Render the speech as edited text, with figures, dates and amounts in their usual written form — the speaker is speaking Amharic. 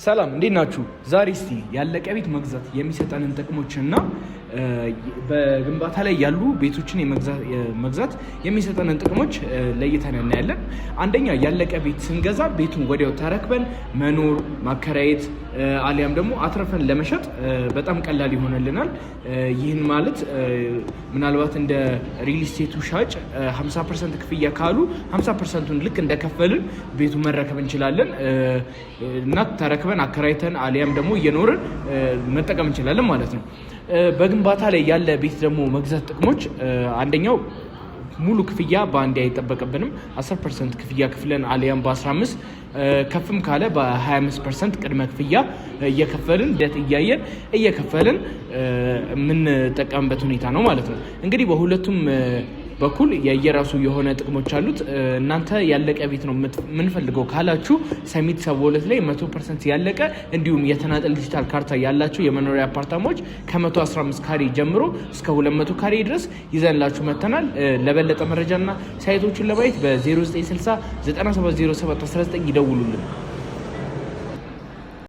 ሰላም፣ እንዴት ናችሁ? ዛሬ እስቲ ያለቀ ቤት መግዛት የሚሰጠንን ጥቅሞች እና በግንባታ ላይ ያሉ ቤቶችን መግዛት የሚሰጠንን ጥቅሞች ለይተን እናያለን። አንደኛ፣ ያለቀ ቤት ስንገዛ ቤቱን ወዲያው ተረክበን መኖር፣ ማከራየት አሊያም ደግሞ አትርፈን ለመሸጥ በጣም ቀላል ይሆንልናል። ይህን ማለት ምናልባት እንደ ሪል ስቴቱ ሻጭ 50% ክፍያ ካሉ 50%ቱን ልክ እንደከፈልን ቤቱን መረከብ እንችላለን እና ተረክበን አከራይተን አሊያም ደግሞ እየኖርን መጠቀም እንችላለን ማለት ነው። በግንባታ ላይ ያለ ቤት ደግሞ መግዛት ጥቅሞች፣ አንደኛው ሙሉ ክፍያ በአንዴ አይጠበቅብንም። 10% ክፍያ ከፍለን አሊያም በ15፣ ከፍም ካለ በ25% ቅድመ ክፍያ እየከፈልን፣ ሂደት እያየን እየከፈልን የምንጠቀምበት ሁኔታ ነው ማለት ነው። እንግዲህ በሁለቱም በኩል የየራሱ የሆነ ጥቅሞች አሉት። እናንተ ያለቀ ቤት ነው የምንፈልገው ካላችሁ ሰሚት 72 ላይ 100% ያለቀ እንዲሁም የተናጠል ዲጂታል ካርታ ያላቸው የመኖሪያ አፓርታማዎች ከ115 ካሬ ጀምሮ እስከ 200 ካሬ ድረስ ይዘንላችሁ መጥተናል። ለበለጠ መረጃና site ኦቹን ለማየት በ0960 9707 19 ይደውሉልን።